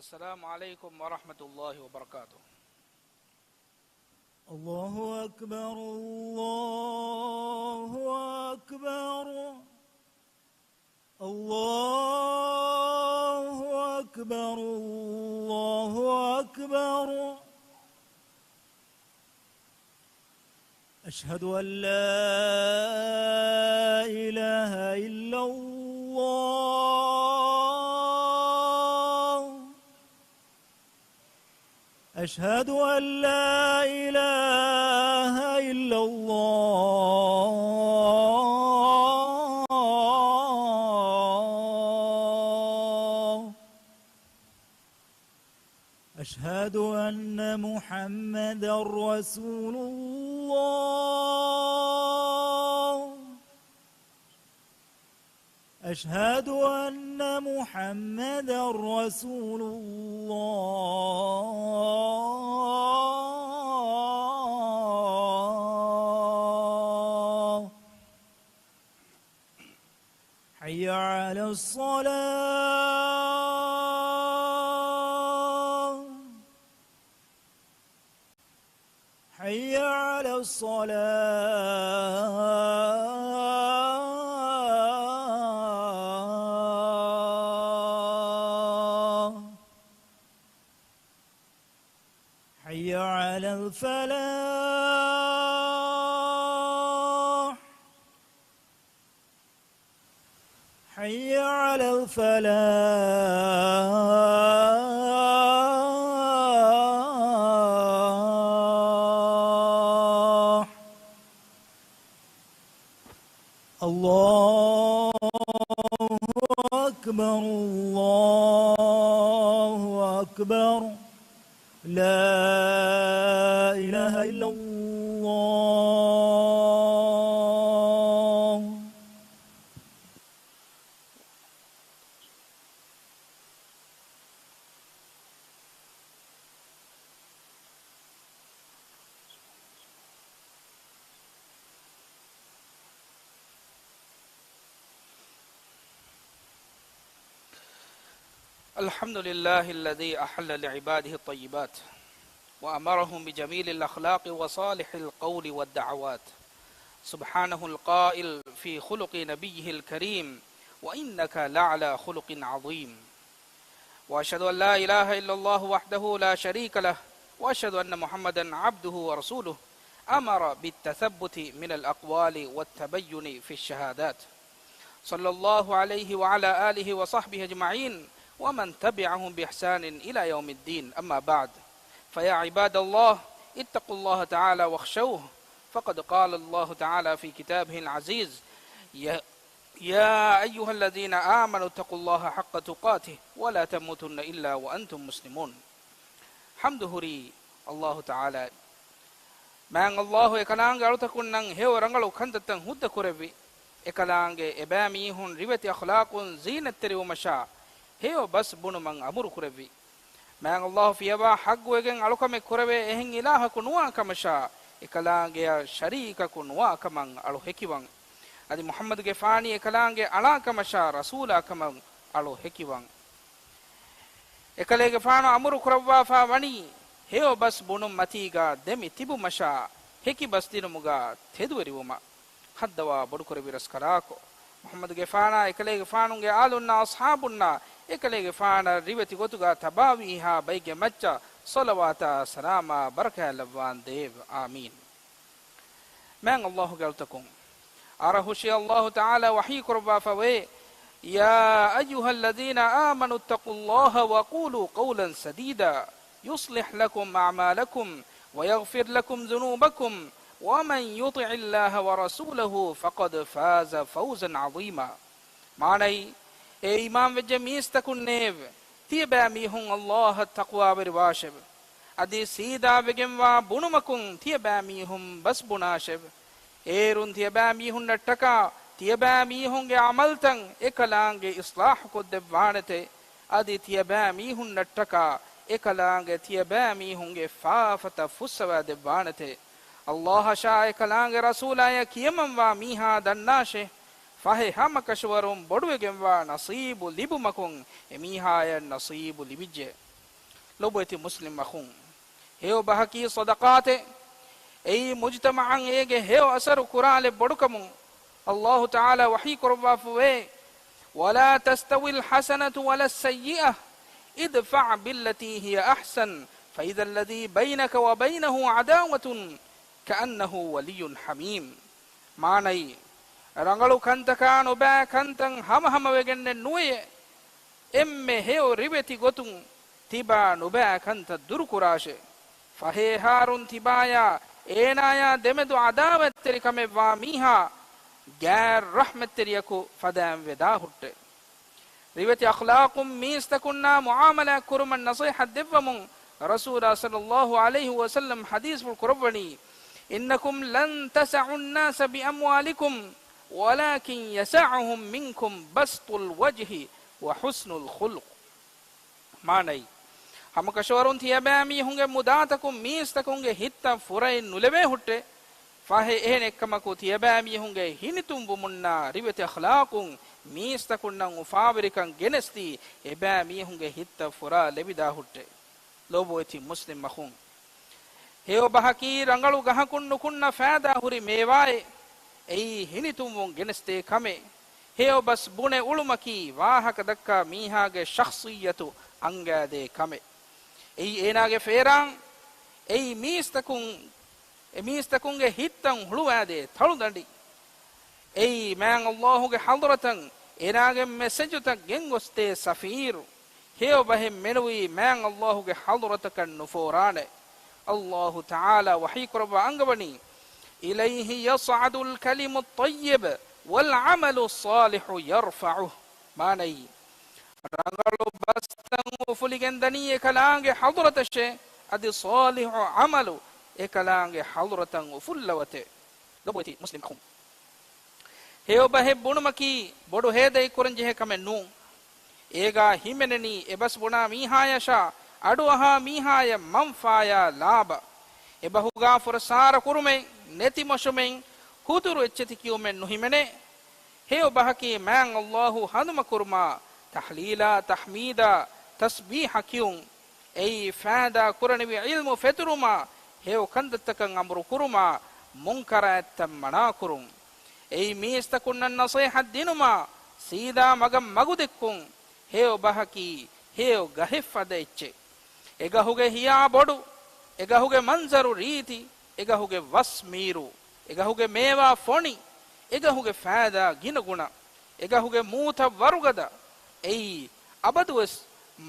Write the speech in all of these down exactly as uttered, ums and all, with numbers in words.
السلام عليكم ورحمة الله وبركاته. الله أكبر، الله أكبر، الله أكبر، الله أكبر. أشهد أن لا إله إلا الله. أشهد أن لا إله إلا الله. أشهد أن محمدا رسول الله. أشهد أن محمدا رسول الله. حي على الصلاة. حي على الصلاة. حي على الفلاح. حي على الفلاح. الله أكبر، الله أكبر. لا إله إلا الله. الحمد لله الذي أحل لعباده الطيبات، وأمرهم بجميل الأخلاق وصالح القول والدعوات. سبحانه القائل في خلق نبيه الكريم: "وإنك لعلى خلق عظيم". وأشهد أن لا إله إلا الله وحده لا شريك له، وأشهد أن محمدا عبده ورسوله، أمر بالتثبت من الأقوال والتبين في الشهادات. صلى الله عليه وعلى آله وصحبه أجمعين ومن تبعهم بإحسان إلى يوم الدين. أما بعد، فيا عباد الله، اتقوا الله تعالى واخشوه، فقد قال الله تعالى في كتابه العزيز: يا، يا أيها الذين آمنوا اتقوا الله حق تقاته ولا تموتن إلا وأنتم مسلمون. ޙަމްދު ހުރީ ﷲ ތަޢާލާ. މާތް ﷲ އެކަލާނގެ އަޅުތަކުންނަށް ހެޔޮ ރަނގަޅު ކަންތައްތައް ހުއްދަ ކުރެއްވި. އެކަލާނގެ އެބައިމީހުން ރިވެތި އަޚްލާޤުން ޒީނަތްތެރިވުމަށާ ހެޔޮ ބަސް ބުނުމަށް އަމުރު ކުރެއްވި. މާތް ﷲ ފިޔަވާ ޙައްޤުވެގެން އަޅުކަމެއް ކުރެވޭ އެހެން އިލާހަކު ނުވާ ކަމަށާ، އެކަލާނގެއަށް ޝަރީކަކު ނުވާ ކަމަށް އަޅު ހެކިވަން. އަދި މުޙައްމަދުގެފާނީ އެކަލާނގެ އަޅާ ކަމަށާ ރަސޫލާ ކަމަށް އަޅު ހެކިވަން. އެކަލޭގެފާނު އަމުރު ކުރައްވާފާ ވަނީ، ހެޔޮ ބަސް ބުނުން މަތީގާ ދެމި ތިބުމަށާ ހެކި ބަސް ދިނުމުގާ ތެދުވެރިވުމަށް. ހައްދަވާ ބޮޑުކުރެއްވި ރަސްކަލާކޮ، މުޙައްމަދުގެފާނާ އެކަލޭގެފާނުގެ އާލުންނާ އަޞްޙާބުންނާ އެކަލޭގެފާނަށް ރިވެތި ގޮތުގާ ތަބާވީހާ ބައެއްގެ މައްޗަށް ޞަލަވާތާ ސަލާމާ ބަރަކާތް ލައްވާނދޭވެ. އާމީން. މާތް ﷲ ގެ އަޅުތަކުން، އަރަހުށި ﷲ ތަޢާލާ ވަޙީ ކުރައްވާފައިވޭ، يا أيها الذين آمنوا اتقوا الله وقولوا قولا سديدا يصلح لكم أعمالكم ويغفر لكم ذنوبكم ومن يطع الله ورسوله فقد فاز فوزا عظيما. މާނައީ، އޭ އީމާންވެއްޖެ މީސްތަކުންނޭވެ! ތިޔަބައިމީހުން ﷲ އަށް ތަޤްވާވެރިވާށެވެ. އަދި ސީދާވެގެންވާ ބުނުމަކުން ތިޔަބައިމީހުން ބަސް ބުނާށެވެ. އޭރުން ތިޔަބައިމީހުންނަށްޓަކާ ތިޔަބައިމީހުންގެ ޢަމަލުތައް އެކަލާނގެ އިޞްލާޙުކޮށްދެއްވާނެތެ. އަދި ތިޔަބައިމީހުންނަށްޓަކާ އެކަލާނގެ ތިޔަބައިމީހުންގެ ފާފަތައް ފުއްސަވާދެއްވާނެތެ. ﷲ އަށާ އެކަލާނގެ ރަސޫލާޔަށް ކިޔަމަންވާ މީހާ ދަންނާށޭ! ފަހެ ހަމަކަށަވަރުން ބޮޑުވެގެންވާ ނަޞީބު ލިބުމަކުން އެމީހާޔަށް ނަޞީބު ލިބިއްޖެ. ލޮބުވެތި މުސްލިމް އަޚުން، ހެޔޮ ބަހަކީ ޞަދަޤާތެއް. އެއީ މުޖްތަމަޢަށް އޭގެ ހެޔޮ އަސަރު ކުރާލެއް ބޮޑުކަމުން ﷲ ތަޢާލާ ވަޙީ ކުރައްވާފަވޭ، "ولا تستوي الحسنة ولا السيئة، ادفع بالتي هي أحسن، فإذا الذي بينك وبينه عداوة كأنه ولي حميم." މާނައީ، ރަނގަޅު ކަންތަކާ ނުބައި ކަންތައް ހަމަހަމަވެގެންނެއް ނުވެޔޭ. އެންމެ ހެޔޮ ރިވެތި ގޮތުން ތިބާ ނުބައި ކަންތައް ދުރުކުރާށޭ. ފަހެ އެހާރުން ތިބާޔާ އޭނާޔާ ދެމެދު ޢަދާވަތްތެރިކަމެއްވާ މީހާ ގާތް ރަޙްމަތްތެރިޔަކު ފަދައިން ވެދާހުއްޓޭ. ރިވެތި އަޚްލާޤުން މީސްތަކުންނާ މުޢާމަލާތް ކުރުމަށް ނަޞޭޙަތް ދެއްވަމުން ރަސޫލާ ޞައްލައްލާހު ޢަލައިހި ވަސައްލަމް ޙަދީޘްފުޅު ކުރައްވަނީ، "إنكم لن تسعوا الناس بأموالكم، ولكن يسعهم منكم بسط الوجه وحسن الخلق." މާނައީ، ހަމަކަށަވަރުން ތިޔަބައިމީހުންގެ މުދާތަކުން މީސްތަކުންގެ ހިތްތައް ފުރައެއް ނުލެވޭ ހުއްޓޭ. ފަހެ އެހެނެއްކަމަކު ތިޔަބައިމީހުންގެ ހިނިތުންވުމުންނާ ރިވެތި އަޚްލާޤުން މީސްތަކުންނަށް އުފާވެރިކަން ގެނެސްދީ، އެބައިމީހުންގެ ހިތްތައް ފުރާ ލެވިދާ ހުއްޓޭ. ލޯބުވެތި މުސްލިމް އަޚުން، ހެޔޮ ބަހަކީ ރަނގަޅު ގަހަކުން ނުކުންނަ ފައިދާ ހުރި މޭވާއެއް. އެއީ ހިނިތުންވުން ގެނެސްދޭ ކަމެއް. ހެޔޮ ބަސް ބުނެ އުޅުމަކީ ވާހަކަ ދައްކާ މީހާގެ ޝަޚްޞިއްޔަތު އަންގާދޭ ކަމެއް. އެއީ އޭނާގެ ފޭރާން. އެއީ މީސްތަކުން، އެ މީސްތަކުންގެ ހިތްތައް ހުޅުވާދޭ ތަޅުދަނޑި. އެއީ މާތް ﷲ ގެ ޙަޟްރަތަށް އޭނާގެ މެސެޖުތައް ގެންގޮސްދޭ ސަފީރު. ހެޔޮ ބަހެއް މެނުވީ މާތް ﷲ ގެ ޙަޟްރަތަކަށް ނުފޯރާނެ. ﷲ ތަޢާލާ ވަޙީ ކުރައްވާ އަންގަވަނީ، "إليه يصعد الكلم الطيب والعمل الصالح يرفعه." މާނައީ، ރަނގަޅު ބަސްތައް އުފުލިގެންދަނީ އެކަލާނގެ ޙަޟްރަތަށޭ، އަދި ޞާލިޙު ޢަމަލު އެކަލާނގެ ޙަޟްރަތަށް އުފުއްލަވަތޭ. ލޮބުވެތި މުސްލިމް އަޚުން، ހެޔޮ ބަހެއް ބުނުމަކީ ބޮޑު ހޭދައެއް ކުރަންޖެހޭ ކަމެއް ނޫން. އޭގާ ހިމެނެނީ އެބަސް ބުނާ މީހާޔަށާ އަޑުއަހާ މީހާޔަށް މަންފާޔާ ލާބަ. އެބަހުގާ ފުރަސާރަ ކުރުމެއް، ނެތިމޮށުމެއް، ހުދުރު އެއްޗެތި ކިޔުމެއް ނުހިމެނޭ. ހެޔޮ ބަހަކީ މާތް ﷲ ހަނދުމަކުރުމާ، ތަޙްލީލާ، ތަޙްމީދާ، ތަސްބީޙަ ކިޔުން. އެއީ ފައިދާ ކުރަނިވި ޢިލްމު ފެތުރުމާ، ހެޔޮ ކަންތައްތަކަށް އަމުރު ކުރުމާ، މުންކަރާތްތައް މަނާ ކުރުން. އެއީ މީސްތަކުންނަށް ނަޞޭޙަތް ދިނުމާ، ސީދާ މަގަށް މަގުދެއްކުން. ހެޔޮ ބަހަކީ ހެޔޮ ގަހެއް ފަދަ އެއްޗެއް. އެ ގަހުގެ ހިޔާ ބޮޑު، އެ ގަހުގެ މަންޒަރު ރީތި، އެ ގަހުގެ ވަސް މީރު، އެ ގަހުގެ މޭވާ ފޮނި، އެ ގަހުގެ ފައިދާ ގިނަގުނަ، އެ ގަހުގެ މޫތައް ވަރުގަދަ. އެއީ އަބަދުވެސް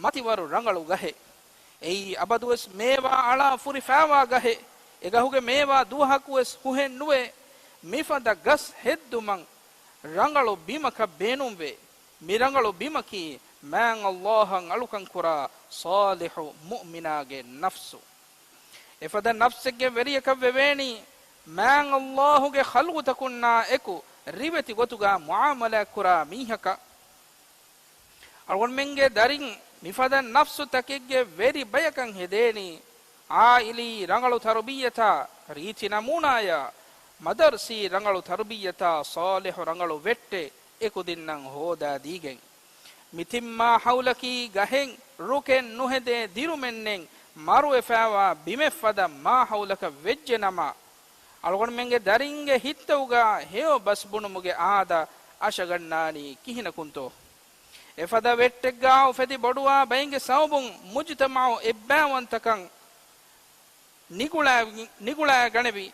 މަތިވަރު ރަނގަޅު ގަހެއް. އެއީ އަބަދުވެސް މޭވާ އަޅާ ފުރި ފައިވާ ގަހެއް. އެ ގަހުގެ މޭވާ ދުވަހަކުވެސް ހުހެއް ނުވޭ. މިފަދަ ގަސް ހެއްދުމަށް ރަނގަޅު ބިމަކަށް ބޭނުންވޭ. މި ރަނގަޅު ބިމަކީ މާތް ﷲ އަށް އަޅުކަން ކުރާ ޞާލިޙު މުއުމިނާގެ ނަފްސު. އެފަދަ ނަފްސެއްގެ ވެރިޔަކަށް ވެވޭނީ، މާތް ﷲ ގެ ޚަލްޤުތަކުންނާ އެކު ރިވެތި ގޮތުގަ މުޢާމަލާތް ކުރާ މީހަކަށް. އަޅުގަނޑުމެންގެ ދަރިން މިފަދަ ނަފްސުތަކެއްގެ ވެރި ބަޔަކަށް ހެދޭނީ، ޢާއިލީ ރަނގަޅު ތަރުބިއްޔަތާ، ރީތި ނަމޫނާޔާ، މަދަރުސީ ރަނގަޅު ތަރުބިއްޔަތާ، ޞާލިޙު ރަނގަޅު ވެއްޓެއް އެކުދިންނަށް ހޯދާ ދީގެން. މި ތިން މާޙައުލަކީ ގަހެއް، ރުކެއް ނުހެދޭ ދިރުމެއްނެތް، މަރުވެފައިވާ ބިމެއް ފަދަ މާޙައުލަކަށް ވެއްޖެ ނަމަ، އަޅުގަނޑުމެންގެ ދަރިންގެ ހިތްތައުގަ ހެޔޮ ބަސް ބުނުމުގެ އާދަ އަށަގަންނާނީ ކިހިނަކުންތޯ؟ އެފަދަ ވެއްޓެއްގަ އުފެދި ބޮޑުވާ ބައިންގެ ސަބަބުން މުޖުތަމަޢު އެއްބައިވަންތަކަން ނިގުޅާ، ނިގުޅާގަނެވި،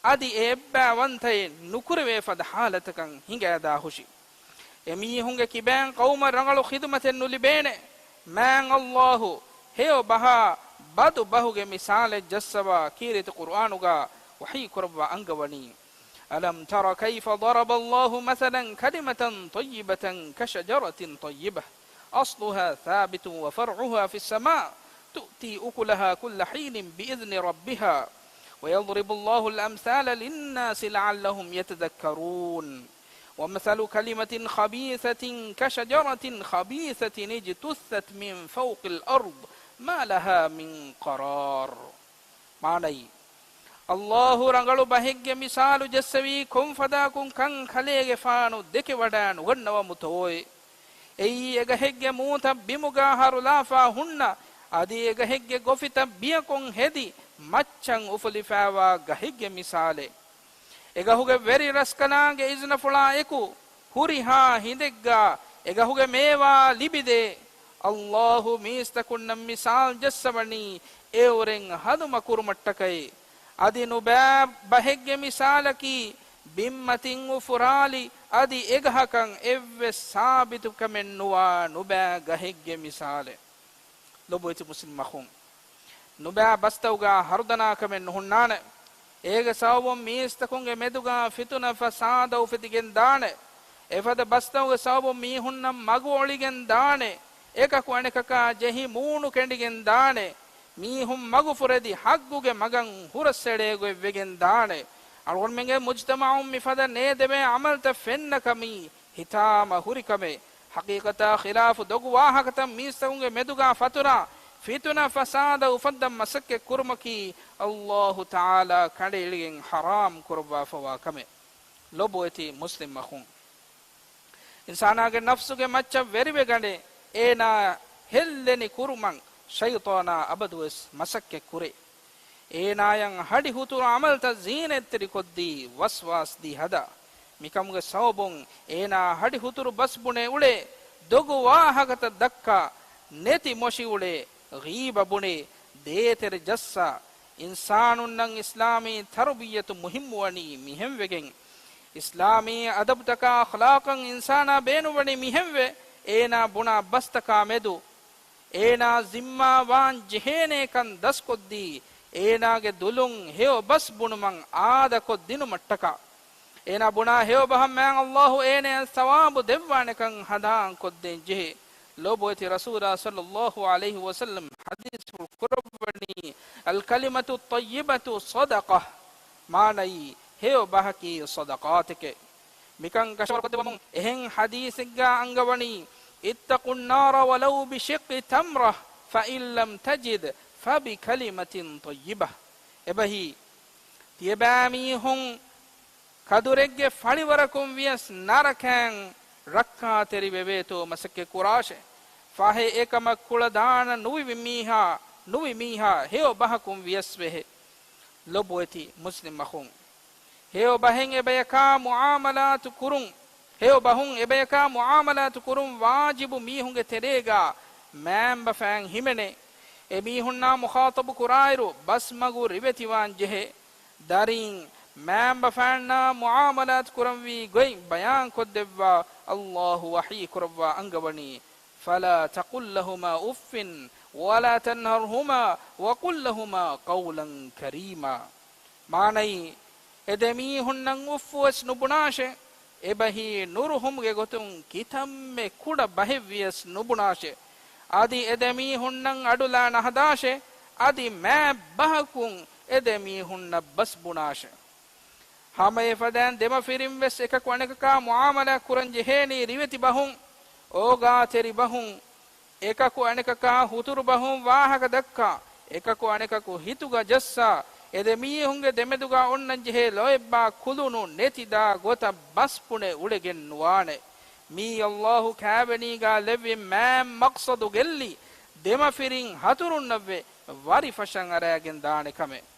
އަދި އެ އެއްބައިވަންތައެއް ނުކުރެވޭ ފަދަ ޙާލަތަކަށް ހިނގައިދާ ހުށި. އެމީހުންގެ ކިބައިން ޤައުމަށް ރަނގަޅު ޚިދުމަތެއް ނުލިބޭނެ. މާތް ﷲ ހެޔޮ ބަހާ ބަދު ބަހުގެ މިސާލެއް ޖައްސަވާ ކީރިތި ޤުރުއާނުގަ ވަޙީ ކުރައްވާ އަންގަވަނީ، ألم تر كيف ضرب الله مثلا كلمة طيبة كشجرة طيبة أصلها ثابت وفرعها في السماء تؤتي أكلها كل حين بإذن ربها ويضرب الله الأمثال للناس لعلهم يتذكرون ومثل كلمة خبيثة كشجرة خبيثة اجتثت من فوق الأرض ما لها من قرار. މާނައީ، ﷲ ރަނގަޅު ބަހެއްގެ މިސާލު ޖައްސެވީ ކޮންފަދައަކުން ކަން ކަލޭގެފާނު ދެކެވަޑައި ނުގަންނަވަމުތޯއޭ. އެއީ އެގަހެއްގެ މޫތައް ބިމުގަ ހަރުލާފަ ހުންނަ އަދި އެގަހެއްގެ ގޮފިތައް ބިޔަކޮން ހެދި މައްޗަށް އުފުލިފައިވާ ގަހެއްގެ މިސާލެއް. އެގަހުގެ ވެރި ރަސްކަލާނގެ އިޒުނަފުޅާ އެކު ހުރިހާ ހިނދެއްގަ އެގަހުގެ މޭވާ ލިބިދޭ. އައްލާހު މީސްތަކުންނަށް މިސާލް ޖައްސަވަނީ އެއުރެން ހަލުމަކުރުމަށްޓަކައި. އަދި ނުބައި ބަހެއްގެ މިސާލަކީ ބިންމަތިން އުފުރާލި އަދި އެގަހަކަށް އެއްވެސް ސާބިތުކަމެއް ނުވާ ނުބައި ގަހެއްގެ މިސާލެއް. ލޮބުވެތި މުސްލިމް އަޚުން، ނުބައި ބަސްތައުގަ ހަރުދަނާކަމެއް ނުހުންނާނެ. އޭގެ ސަބަބުން މީސްތަކުންގެ މެދުގަ ފިތުނަ ފަސާދަ އުފެދިގެން ދާނެ. އެފަދަ ބަސްތައުގެ ސަބަބުން މީހުންނަށް މަގު އޮޅިގެން ދާނެ. އެކަކު އަނެކަކާ ޖެހި މޫނު ކެނޑިގެން ދާނެ. މީހުން މަގުފުރެދި ޙައްޤުގެ މަގަށް ހުރަސްއެޅޭ ގޮތްވެގެން ދާނެ. އަޅުގަނޑުމެންގެ މުޖްތަމަޢުން މިފަދަ ނޭދެވޭ ޢަމަލުތައް ފެންނަ ކަމީ ހިތާމަ ހުރި ކަމެއް. ޙަޤީޤަތާ ޚިލާފު ދޮގު ވާހަކަތައް މީސްތަކުންގެ މެދުގާ ފަތުރާ، ފިތުނަ ފަސާދަ އުފައްދަން މަސައްކަތް ކުރުމަކީ އައްލާހު ތަޢާލާ ކަނޑައެޅިގެން ޙަރާމް ކުރައްވާފަވާ ކަމެއް. ލޮބުވެތި މުސްލިމް އަޚުން، އިންސާނާގެ ނަފްސުގެ މައްޗަށް ވެރިވެގަނެ، އޭނާ ހެއްލެނި ކުރުމަށް ޝައިޠާނާ އަބަދުވެސް މަސައްކަތް ކުރޭ. އޭނާޔަށް ހަޑި ހުތުރު ޢަމަލުތައް ޒީނަތްތެރިކޮށްދީ، ވަސްވާސްދީ ހަދާ. މިކަމުގެ ސަބަބުން އޭނާ ހަޑި ހުތުރު ބަސް ބުނެ އުޅޭ، ދޮގު ވާހަކަތައް ދައްކާ، ނެތި މޮށި އުޅޭ، ޣީބަ ބުނޭ، ދޭތެރެ ޖައްސާ. އިންސާނުންނަށް އިސްލާމީ ތަރުބިއްޔަތު މުހިއްމުވަނީ މިހެންވެގެން. އިސްލާމީ އަދަބުތަކާ އަޚްލާޤަށް އިންސާނާ ބޭނުންވަނީ މިހެންވެ، އޭނާ ބުނާ ބަސްތަކާ މެދު އޭނާ ޒިންމާ ވާން ޖެހޭނޭ ކަން ދަސްކޮށްދީ، އޭނާގެ ދުލުން ހެޔޮ ބަސް ބުނުމަށް އާދަކޮށް ދިނުމަށްޓަކާ. އޭނާ ބުނާ ހެޔޮ ބަހަށް މާތް އައްލާހު އޭނަޔަށް ސަވާބު ދެއްވާނެކަން ހަނދާންކޮށްދޭން ޖެހޭ. ލޯބުވެތި ރަސޫލާ ޞައްލައްލާހު ޢަލައިހި ވަސައްލަމް ޙަދީޘްފުޅު ކުރައްވަނީ، "الكلمة الطيبة صدقة." މާނައީ، ހެޔޮ ބަހަކީ ޞަދަޤާތެކޭ. މިކަން ކަށަވަރުކޮށްދެއްވަމުން އެހެން ޙަދީޘެއްގާ އަންގަވަނީ، "اتقوا النار ولو بشق تمرة، فإن لم تجد فبكلمة طيبة." އެބަހީ، ތިޔަބައިމީހުން ކަދުރެއްގެ ފަޅިވަރަކުން ވިޔަސް ނަރަކައިން ރައްކާތެރިވެވޭތޯ މަސައްކަތް ކުރާށޭ. ފަހެ އެކަމަށް ކުޅަދާނަ ނުވި މީހާ، ނުވި މީހާ ހެޔޮ ބަހަކުން ވިޔަސް ވެހޭ. ލޮބުވެތި މުސްލިމް އަޚުން، ހެޔޮ ބަހެއް އެބަޔަކާ މުޢާމަލާތު ކުރުން، ހެޔޮ ބަހުން އެބަޔަކާ މުޢާމަލާތު ކުރުން ވާޖިބު މީހުންގެ ތެރޭގާ މައިންބަފައިން ހިމެނޭ. އެ މީހުންނާ މުޚާޠަބު ކުރާއިރު ބަސްމަގު ރިވެތިވާން ޖެހޭ. ދަރީން މައިންބަފައިންނާ މުޢާމަލާތު ކުރަންވީ ގޮތް ބަޔާންކޮށްދެއްވާ އައްލާހު ވަޙީ ކުރައްވާ އަންގަވަނީ، "فلا تقل لهما أف ولا تنهرهما وقل لهما قولا كريما." މާނައީ، އެ ދެމީހުންނަށް އުފްފުވެސް ނުބުނާށޭ. އެބަހީ ނުރުހުމުގެ ގޮތުން ކިތަންމެ ކުޑަ ބަހެއްވިޔަސް ނުބުނާށޭ. އަދި އެ ދެމީހުންނަށް އަޑުލާ ނަހަދާށޭ. އަދި މާތް ބަހަކުން އެ ދެމީހުންނަށް ބަސް ބުނާށޭ. ހަމަ އެފަދައިން ދެމަފިރިން ވެސް އެކަކު އަނެކަކާ މުޢާމަލާ ކުރަން ޖެހޭނީ ރިވެތި ބަހުން، އޯގާތެރި ބަހުން، އެކަކު އަނެކަކާ ހުތުރު ބަހުން ވާހަކަ ދައްކާ، އެކަކު އަނެކަކު ހިތުގަ ޖައްސާ، އެ ދެމީހުންގެ ދެމެދުގަ އޮންނަން ޖެހޭ ލޯތްބާ ކުލުނު ނެތި ދާ ގޮތަށް ބަސް ބުނެ އުޅެގެން ނުވާނެ. މީ އައްލާހު ކާވެނީގާ ލެއްވި މާތް މަޤްޞަދު ގެއްލި، ދެމަފިރިން ހަތުރުންނަށްވެ ވަރިފަށަން އަރައިގެން ދާނެ ކަމެއް.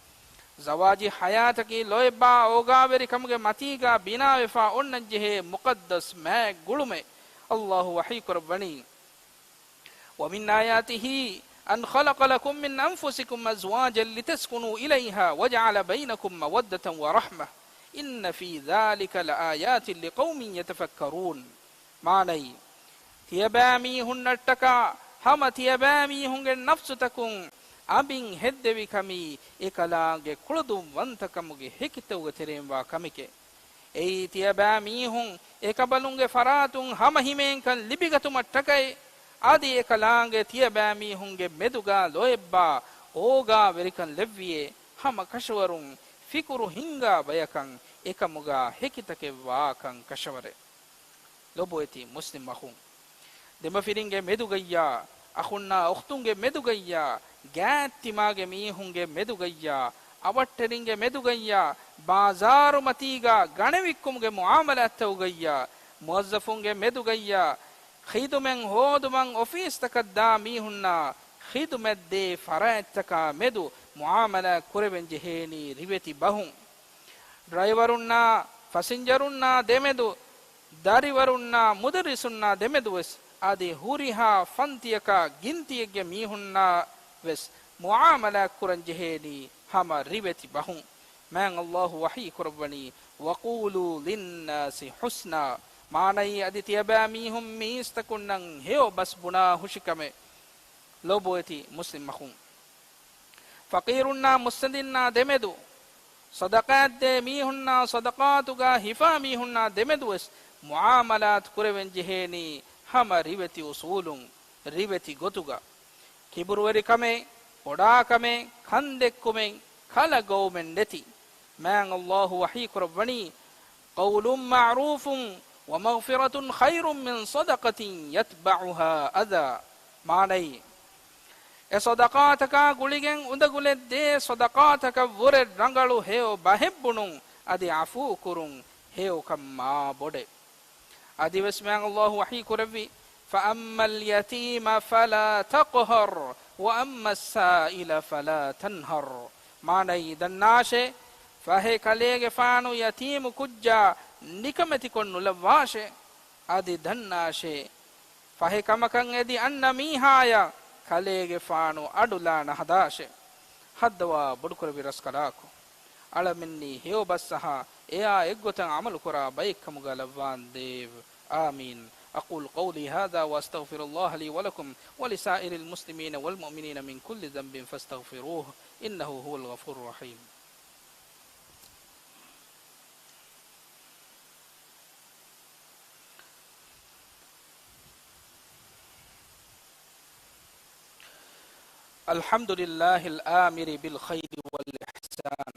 ޒަވާޖީ ޙަޔާތަކީ ލޯތްބާ އޯގާވެރިކަމުގެ މަތީގާ ބިނާވެފާ އޮންނަން ޖެހޭ މުޤައްދަސް މާތް ގުޅުމެއް. އައްލާހު ވަޙީ ކުރައްވަނީ، "ومن آياته أن خلق لكم من أنفسكم أزواجا لتسكنوا إليها وجعل بينكم مودة ورحمة إن في ذلك لآيات لقوم يتفكرون." މާނައީ، ތިޔަބައިމީހުންނަށްޓަކާ ހަމަ ތިޔަބައިމީހުންގެ ނަފްސުތަކުން އަނބިން ހެއްދެވިކަމީ އެކަލާނގެ ކުޅަދުންވަންތަކަމުގެ ހެކިތަކުގެ ތެރެއިންވާ ކަމެކޭ. އެއީ ތިޔަބައިމީހުން އެކަނބަލުންގެ ފަރާތުން ހަމަހިމޭންކަން ލިބިގަތުމަށްޓަކައި، އަދި އެކަލާނގެ ތިޔަބައިމީހުންގެ މެދުގާ ލޯތްބާ އޯގާވެރިކަން ލެއްވިޔޭ، ހަމަ ކަށަވަރުން ފިކުރު ހިންގާ ބަޔަކަށް އެކަމުގާ ހެކިތަކެއް ވާކަން ކަށަވަރެއް. ލޮބުވެތި މުސްލިމް އަޚުން، ދެމަފިރިންގެ މެދުގައްޔާ، އަޚުންނާ އުޚްތުންގެ މެދުގައްޔާ، ގާތްތިމާގެ މީހުންގެ މެދުގައްޔާ، އަވަށްޓެރިންގެ މެދުގައްޔާ، ބާޒާރުމަތީގާ ގަނެވިއްކުމުގެ މުޢާމަލާތްތަކުގައްޔާ، މުވައްޒަފުންގެ މެދުގައްޔާ، ޚިދުމަތް ހޯދުމަށް އޮފީސްތަކަށް ދާ މީހުންނާ ޚިދުމަތްދޭ ފަރާތްތަކާ މެދު މުޢާމަލާތް ކުރެވެން ޖެހޭނީ ރިވެތި ބަހުން. ޑްރައިވަރުންނާ ފަސިންޖަރުންނާ ދެމެދު، ދަރިވަރުންނާ މުދައްރިސުންނާ ދެމެދުވެސް، އަދި ހުރިހާ ފަންތިއަކާ ގިންތިއެއްގެ މީހުންނާ ވެސް މުޢާމަލާތް ކުރަން ޖެހޭނީ ހަމަ ރިވެތި ބަހުން. މާތް ﷲ ވަޙީ ކުރައްވަނީ، "وَقُولُوا لِلنَّاسِ حُسْنًا." މާނައީ، އަދި ތިޔަބައިމީހުން މީސްތަކުންނަށް ހެޔޮ ބަސް ބުނާ ހުށިކަމެއް. ލޮބުވެތި މުސްލިމް އަޚުން. ފަޤީރުންނާ މުއްސަނދިންނާ ދެމެދު، ޞަދަޤާތްދޭ މީހުންނާ ޞަދަޤާތުގަ ހިފާ މީހުންނާ ދެމެދުވެސް މުޢާމަލާތު ކުރެވެން ޖެހޭނީ ހަމަ ރިވެތި އުޞޫލުން، ރިވެތި ގޮތުގަ. ކިބުރުވެރިކަމެއް، ބޮޑާކަމެއް، ކަންދެއްކުމެއް، ކަލަ ގޮވުމެއް ނެތި. މާތް ﷲ ވަޙީ ކުރައްވަނީ، "قَوْلٌ مَّعْرُوفٌ وَمَغْفِرَةٌ خَيْرٌ مِّن صَدَقَةٍ يَتْبَعُهَا أَذًى." މާނައީ، އެ ޞަދަޤާތަކާ ގުޅިގެން އުނދަގުލެއް ދޭ ޞަދަޤާތަކަށް ވުރެ ރަނގަޅު ހެޔޮ ބަހެއް ބުނުން، އަދި ޢަފޫ ކުރުން، ހެޔޮކަން މާ ބޮޑެއް. އަދިވެސް މާތް ﷲ ވަޙީ ކުރެއްވި، "فَأَمَّا الْيَتِيمَ فَلَا تَقْهَرْ وَأَمَّا السَّائِلَ فَلَا تَنْهَرْ." މާނައީ، ދަންނާށޭ، ފަހެ ކަލޭގެފާނު ޔަތީމު ކުއްޖާ ނިކަމެތިކޮށް ނުލައްވާށޭ. އަދި ދަންނާށޭ، ފަހެ ކަމަކަށް އެދި އަންނަ މީހާޔަށް ކަލޭގެފާނު އަޑުލާނަ ހަދާށޭ. ހައްދަވާ ބޮޑުކުރެއްވި ރަސްކަލާކޮ، އަޅަމެންނީ ހެޔޮ ބަސްއަހާ އެއާ އެއްގޮތަށް ޢަމަލުކުރާ ބައެއްކަމުގަ ލައްވާނދޭވެ. آمين. أقول قولي هذا وأستغفر الله لي ولكم ولسائر المسلمين والمؤمنين من كل ذنب فاستغفروه إنه هو الغفور الرحيم. الحمد لله الآمر بالخير والإحسان،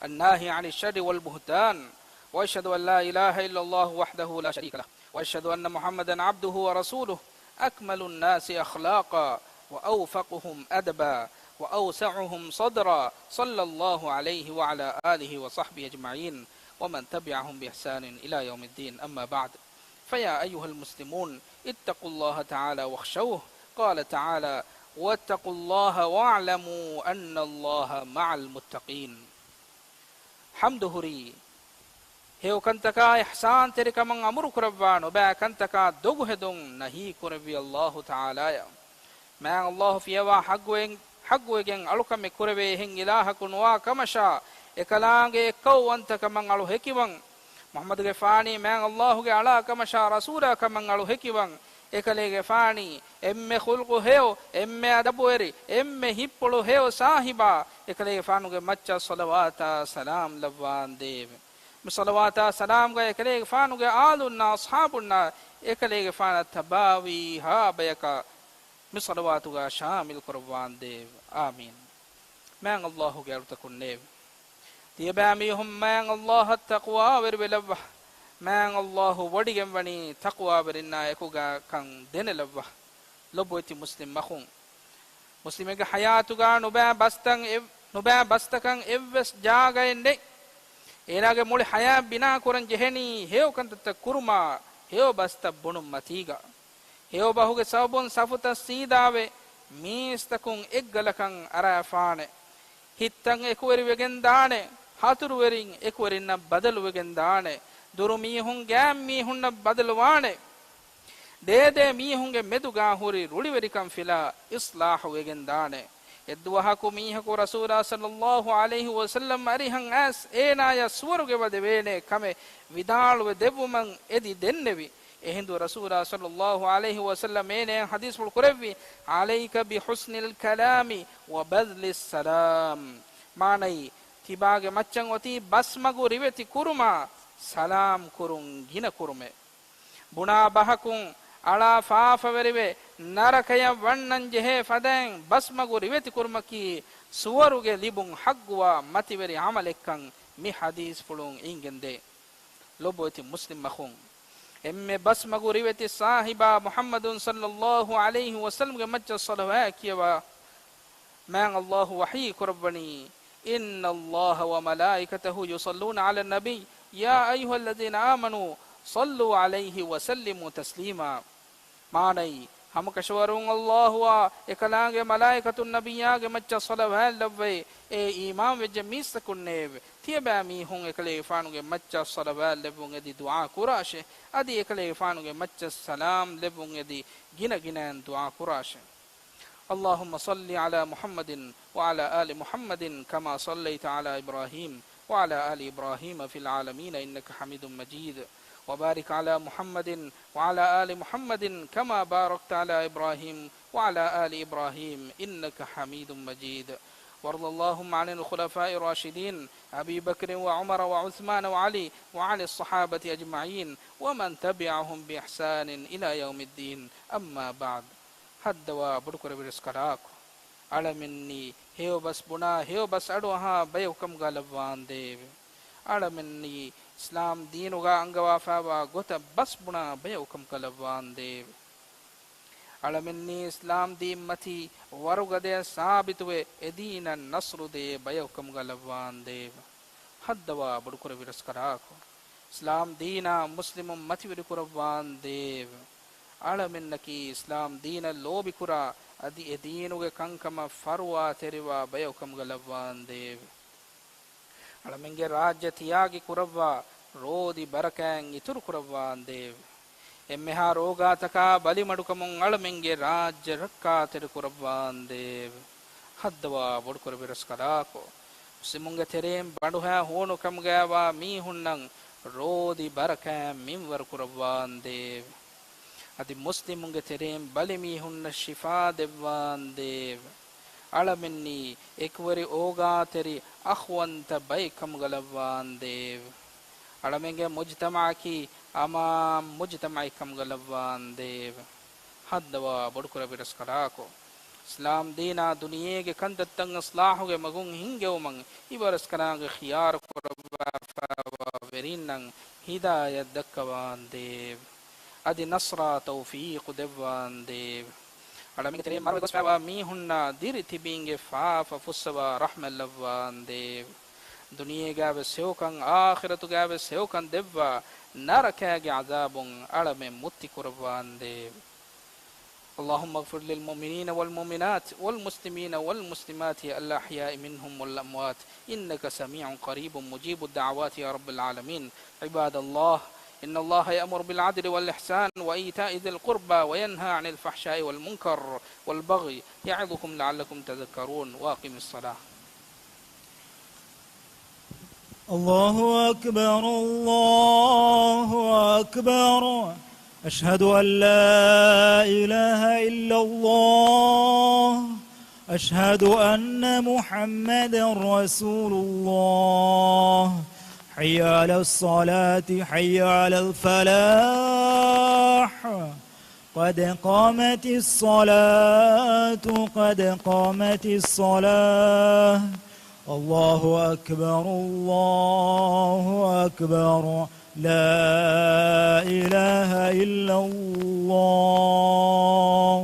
الناهي عن الشر والبهتان، وأشهد أن لا إله إلا الله وحده لا شريك له، وأشهد أن محمدا عبده ورسوله، أكمل الناس أخلاقا وأوفقهم أدبا وأوسعهم صدرا، صلى الله عليه وعلى آله وصحبه أجمعين ومن تبعهم بإحسان إلى يوم الدين. أما بعد، فيا أيها المسلمون، اتقوا الله تعالى واخشوه. قال تعالى، "واتقوا الله واعلموا أن الله مع المتقين." ޙަމްދު ހުރީ، ހެޔޮކަންތަކާ އިޙްސާންތެރިކަމަށް އަމުރުކުރައްވާ، ނުބައި ކަންތަކާ ދޮގުހެދުން ނަހީކުރެއްވި ﷲ ތަޢާލާޔަށް. މާތް ﷲ ފިޔަވާ ޙައްޤުވެ-، ޙައްޤުވެގެން އަޅުކަމެއް ކުރެވޭ އެހެން އިލާހަކު ނުވާ ކަމަށާ، އެކަލާނގެ އެއްކައުވަންތަކަމަށް އަޅު ހެކިވަން. މުޙައްމަދުގެފާނީ މާތް ﷲގެ އަޅާ ކަމަށާ ރަސޫލާ ކަމަށް އަޅު ހެކިވަން. އެކަލޭގެފާނީ އެންމެ ޚުލްޤު ހެޔޮ، އެންމެ އަދަބުވެރި، އެންމެ ހިތްޕުޅު ހެޔޮ ސާހިބާ، އެކަލޭގެފާނުގެ މައްޗަށް ޞަލަވާތާ ސަލާމް ލައްވާނދޭވެ. މި ޞަލަވާތާ ސަލާމްގަ އެކަލޭގެފާނުގެ އާލުންނާ އަޞްޙާބުންނާ އެކަލޭގެފާނަށް ތަބާވީ ހާ ބަޔަކަށް މި ޞަލަވާތުގަ ޝާމިލް ކުރައްވާނދޭވެ. އާމީން. މާތް ﷲގެ އަޅުތަކުންނޭވެ! ތިޔަބައިމީހުން މާތް ﷲއަށް ތަޤްވާވެރިވެލައްވާ. މާތް ﷲ ވޮޑިގެންވަނީ ތަޤްވާވެރިންނާ އެކުގަ ކަން ދެނެލައްވާ. ލޮބުވެތި މުސްލިމް އަޚުން، މުސްލިމެއްގެ ޙަޔާތުގަ ނުބައި ބަސްތައް އެއް-، ނުބައި ބަސްތަކަށް އެއްވެސް ޖާގައެއް ނެތް. އޭނާގެ މުޅި ޙަޔާތް ބިނާ ކުރަން ޖެހެނީ ހެޔޮ ކަންތައްތައް ކުރުމާ، ހެޔޮ ބަސްތައް ބުނުން މަތީގަ. ހެޔޮ ބަހުގެ ސަބަބުން ސަފުތައް ސީދާވެ، މީސްތަކުން އެއްގަލަކަށް އަރާފާނެ. ހިތްތައް އެކުވެރިވެގެން ދާނެ. ހަތުރުވެރިން އެކުވެރިންނަށް ބަދަލުވެގެން ދާނެ. ދުރު މީހުން ގާތް މީހުންނަށް ބަދަލުވާނެ. ދޭދޭ މީހުންގެ މެދުގާ ހުރި ރުޅިވެރިކަން ފިލާ އިޞްލާޙު ވެގެން ދާނެ. އެއްދުވަހަކު މީހަކު ރަސޫލާ ޞައްލައްލާހު ޢަލައިހި ވަސައްލަމް އަރިހަށް އައިސް އޭނާޔަށް ސުވަރުގެ ވަދެވޭނެ ކަމެއް ވިދާޅުވެ ދެއްވުމަށް އެދި ދެންނެވި. އެހިނދު ރަސޫލާ ޞައްލައްލާހު ޢަލައިހި ވަސައްލަމް އޭނަޔަށް ޙަދީޘްފުޅު ކުރެއްވި، "عَلَيْكَ بِحُسْنِ الْكَلَامِ وَبَذْلِ السَّلَامِ." މާނައީ، ތިބާގެ މައްޗަށް އޮތީ ބަސްމަގު ރިވެތި ކުރުމާ، ސަލާމް ކުރުން ގިނަ ކުރުމެއް. ބުނާ ބަހަކުން އަޅާ ފާފަވެރިވެ، ނަރަކަޔަށް ވަންނަން ޖެހޭ ފަދައިން ބަސްމަގު ރިވެތި ކުރުމަކީ ސުވަރުގެ ލިބުން ޙައްޤުވާ މަތިވެރި ޢަމަލެއްކަން މި ޙަދީޘްފުޅުން އިނގެންދޭ. ލޮބުވެތި މުސްލިމް އަޚުން، އެންމެ ބަސްމަގު ރިވެތި ސާހިބާ މުޙައްމަދު ޞައްލައްލާހު ޢަލައިހި ވަސައްލަމްގެ މައްޗަށް ޞަލަވާތް ކިޔަވާ. މާތް ﷲ ވަޙީ ކުރައްވަނީ، "إِنَّ اللَّهَ وَمَلَائِكَتَهُ يُصَلُّونَ عَلَى النَّبِيِّ، يَا أَيُّهَا الَّذِينَ آمَنُوا صَلُّوا عَلَيْهِ وَسَلِّمُوا تَسْلِيمًا." މާނައީ، ހަމަކަށަވަރުން ﷲ އާ އެކަލާނގެ މަލާއިކަތުން ނަބިއްޔާގެ މައްޗަށް ޞަލަވާތް ލައްވައި، އޭ އީމާން ވެއްޖެ މީސްތަކުންނޭވެ! ތިޔަބައިމީހުން އެކަލޭގެފާނުގެ މައްޗަށް ޞަލަވާތް ލެއްވުން އެދި ދުޢާ ކުރާށޭ! އަދި އެކަލޭގެފާނުގެ މައްޗަށް ސަލާމް ލެއްވުން އެދި ގިނަ ގިނައިން ދުޢާ ކުރާށޭ! اللهم صل على محمد وعلى آل محمد كما صليت على إبراهيم وعلى آل إبراهيم في العالمين إنك حميد مجيد. وبارك على محمد وعلى آل محمد كما باركت على إبراهيم وعلى آل إبراهيم إنك حميد مجيد. وارض اللهم عن الخلفاء الراشدين أبي بكر وعمر وعثمان وعلي وعن الصحابة أجمعين ومن تبعهم بإحسان إلى يوم الدين. أما بعد. ހައްދަވާ ބޮޑުކުރެއްވި ރަސްކަލާކޮ! އަޅަމެންނީ ހެޔޮ ބަސް ބުނާ ހެޔޮ ބަސް އަޑުއަހާ ބަޔަކު ކަމުގަ ލައްވާނދޭވެ! އަޅަމެންނީ އިސްލާމް ދީނުގަ އަންގަވާފައިވާ ގޮތަށް ބަސް ބުނާ ބަޔަކު ކަމުގަ ލައްވާނދޭވެ! އަޅަމެންނީ އިސްލާމް ދީން މަތީ ވަރުގަދަޔަށް ސާބިތުވެ، އެދީނަށް ނަޞްރު ދޭ ބަޔަކު ކަމުގަ ލައްވާނދޭވެ! ހައްދަވާ ބޮޑުކުރެއްވި ރަސްކަލާކޮ! އިސްލާމް ދީނާ މުސްލިމުން މަތިވެރިކުރައްވާނދޭވެ! އަޅަމެންނަކީ އިސްލާމް ދީނަށް ލޯބިކުރާ، އަދި އެ ދީނުގެ ކަންކަމަށް ފަރުވާތެރިވާ ބަޔަކު ކަމުގަ ލައްވާނދޭވެ! އަޅަމެންގެ ރާއްޖެ ތިޔާގި ކުރައްވާ، ރޯދި ބަރަކާތް އިތުރު ކުރައްވާނދޭވެ! އެންމެހާ ރޯގާތަކާ ބަލިމަޑުކަމުން އަޅަމެންގެ ރާއްޖެ ރައްކާތެރި ކުރައްވާނދޭވެ! ހައްދަވާ ބޮޑުކުރެއްވި ރަސްކަލާކޮ! މުސްލިމުންގެ ތެރެއިން ބަނޑުހައި ހޫނުކަމުގައިވާ މީހުންނަށް ރޯދި ބަރަކާތް މިންވަރު ކުރައްވާނދޭވެ! އަދި މުސްލިމުންގެ ތެރެއިން ބަލި މީހުންނަށް ޝިފާ ދެއްވާނދޭވެ! އަޅަމެންނީ އެކުވެރި އޯގާތެރި އަޚުވަންތަ ބައެއް ކަމުގަ ލައްވާނދޭވެ! އަޅަމެންގެ މުޖްތަމަޢަކީ އަމާން މުޖްތަމަޢެއް ކަމުގަ ލައްވާނދޭވެ! ހައްދަވާ ބޮޑުކުރެއްވި ރަސްކަލާކޮ! އިސްލާމް ދީނާ ދުނިޔޭގެ ކަންތައްތައް އިޞްލާޙުގެ މަގުން ހިންގެވުމަށް އިބަރަސްކަލާނގެ ޚިޔާރު ކުރައްވާފައިވާ ވެރިންނަށް ހިދާޔަތް ދައްކަވާނދޭވެ! އަދި ނަޞްރާ ތައުފީޤު ދެއްވާނދޭވެ! އަޅަމެންގެ ތެރެއިން މަރުވެ ގޮސްފައިވާ މީހުންނާ ދިރި ތިބީންގެ ފާފަ ފުއްސަވާ ރަޙްމަތް ލައްވާނދޭވެ! ދުނިޔޭގައިވެސް ހެޔޮކަން، އާޚިރަތުގައިވެސް ހެޔޮކަން ދެއްވާ، ނަރަކާގެ ޢަޛާބުން އަޅަމެން މުއްތި ކުރައްވާނދޭވެ! اللهم اغفر للمؤمنين والمؤمنات والمسلمين والمسلمات الأحياء منهم والأموات إنك سميع قريب مجيب الدعوات يا رب العالمين. عباد الله، إن الله يأمر بالعدل والإحسان وإيتاء ذي القربى وينهى عن الفحشاء والمنكر والبغي يعظكم لعلكم تذكرون. وأقم الصلاة. الله أكبر، الله أكبر. أشهد أن لا إله إلا الله. أشهد أن محمدا رسول الله. حي على الصلاة، حي على الفلاح. قد قامت الصلاة، قد قامت الصلاة. الله أكبر، الله أكبر. لا إله إلا الله.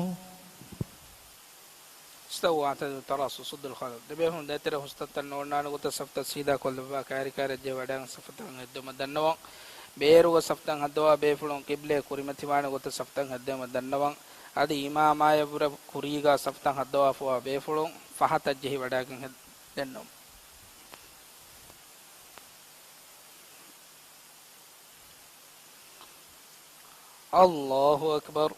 استووا واعتدلوا، تراصوا سدوا الخلل. ދެބޭފުޅުން ދޭތެރޭ ހުސްތަންތަން ނޯންނާނެ ގޮތަށް ސަފުތައް ސީދާކޮށްލައްވާ، ކައިރިކައިރިއަށް ޖެހި ވަޑައިގެން ސަފުތަކަށް ހެއްދެވުމަށް ދަންނަވަން. ބޭރުގަ ސަފުތައް ހައްދަވާ ބޭފުޅުން ޤިބްލައަށް ކުރިމަތިވާނެ ގޮތަށް ސަފުތައް ހެއްދެވުމަށް ދަންނަވަން. އަދި އިމާމާޔަށްވުރެ ކުރީގަ ސަފުތައް ހައްދަވާފައިވާ ބޭފުޅުން ފަހަތަށް ޖެހި ވަޑައިގެން ހެއް-، ދެންނެވުން. الله أكبر.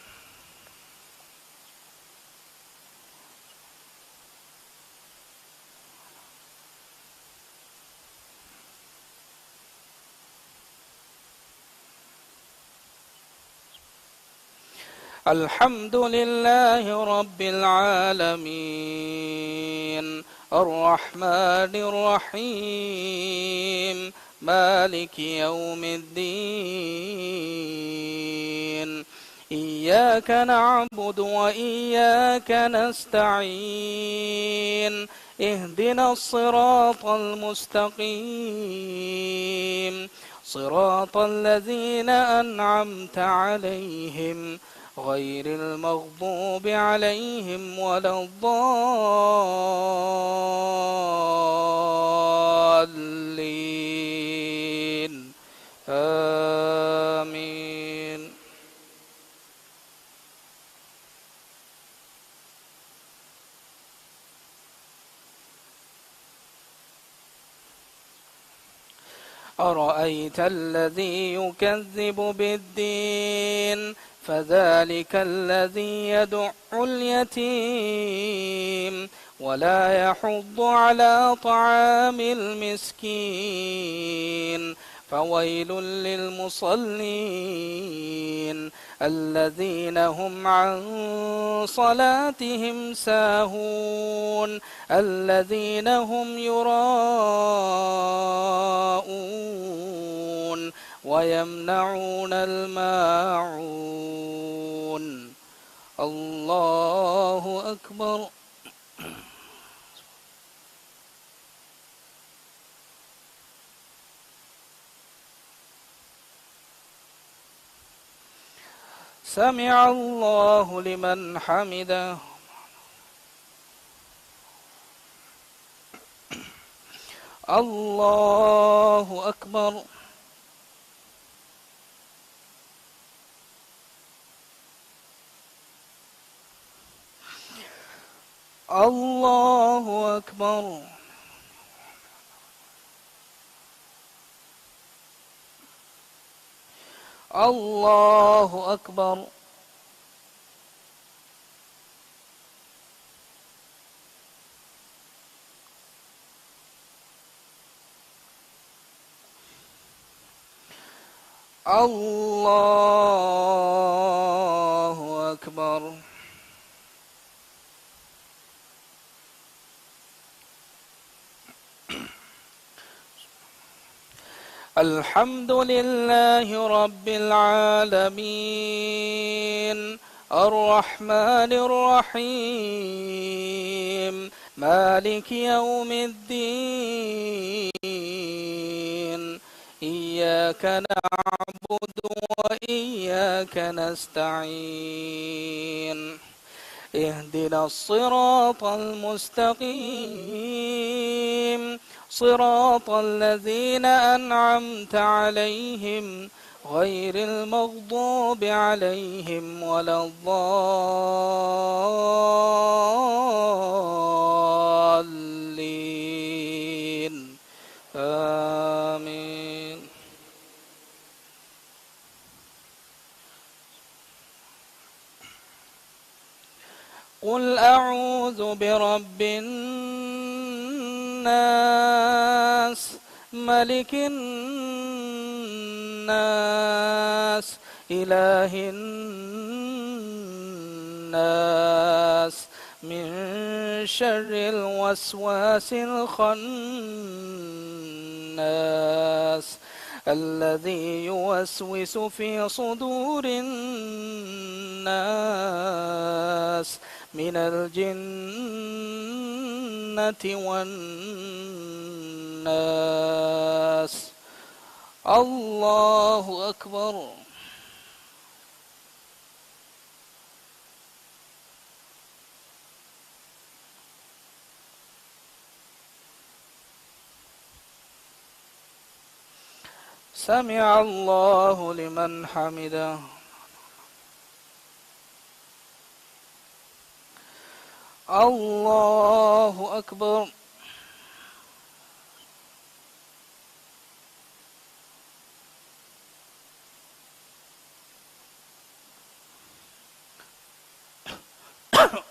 الحمد لله رب العالمين، الرحمن الرحيم، مالك يوم الدين. إياك نعبد وإياك نستعين. اهدنا الصراط المستقيم. صراط الذين أنعمت عليهم غير المغضوب عليهم ولا الضالين. آمين. أرأيت الذي يكذب بالدين فذلك الذي يدع اليتيم ولا يحض على طعام المسكين فويل للمصلين الذين هم عن صلاتهم ساهون الذين هم يراءون ويمنعون الماعون. الله أكبر. سمع الله لمن حمده. الله أكبر. الله أكبر. الله أكبر. الله أكبر. الحمد لله رب العالمين. الرحمن الرحيم. مالك يوم الدين. إياك نعبد وإياك نستعين. اهدنا الصراط المستقيم. صراط الذين أنعمت عليهم غير المغضوب عليهم ولا الضالين. آمين. قل أعوذ برب الناس، ملك الناس، إله الناس، من شر الوسواس الخناس، الذي يوسوس في صدور الناس، من الجنة والناس. الله أكبر. سمع الله لمن حمده. الله أكبر.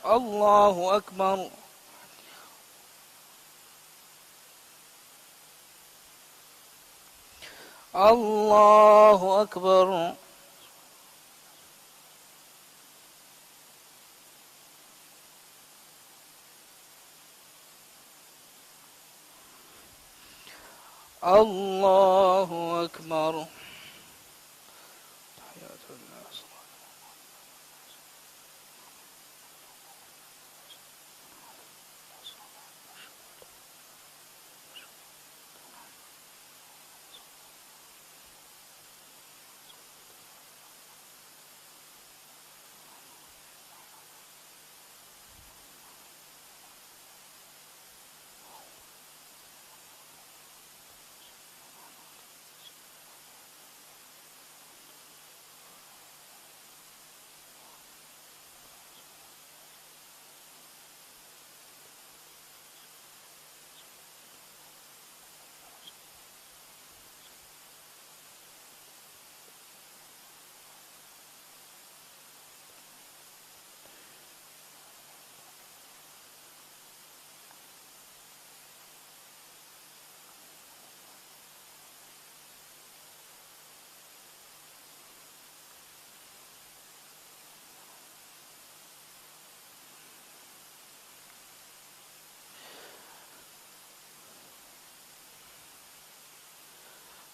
الله أكبر. الله أكبر. الله أكبر.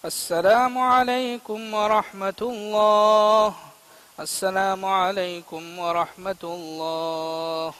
السلام عليكم ورحمة الله. السلام عليكم ورحمة الله.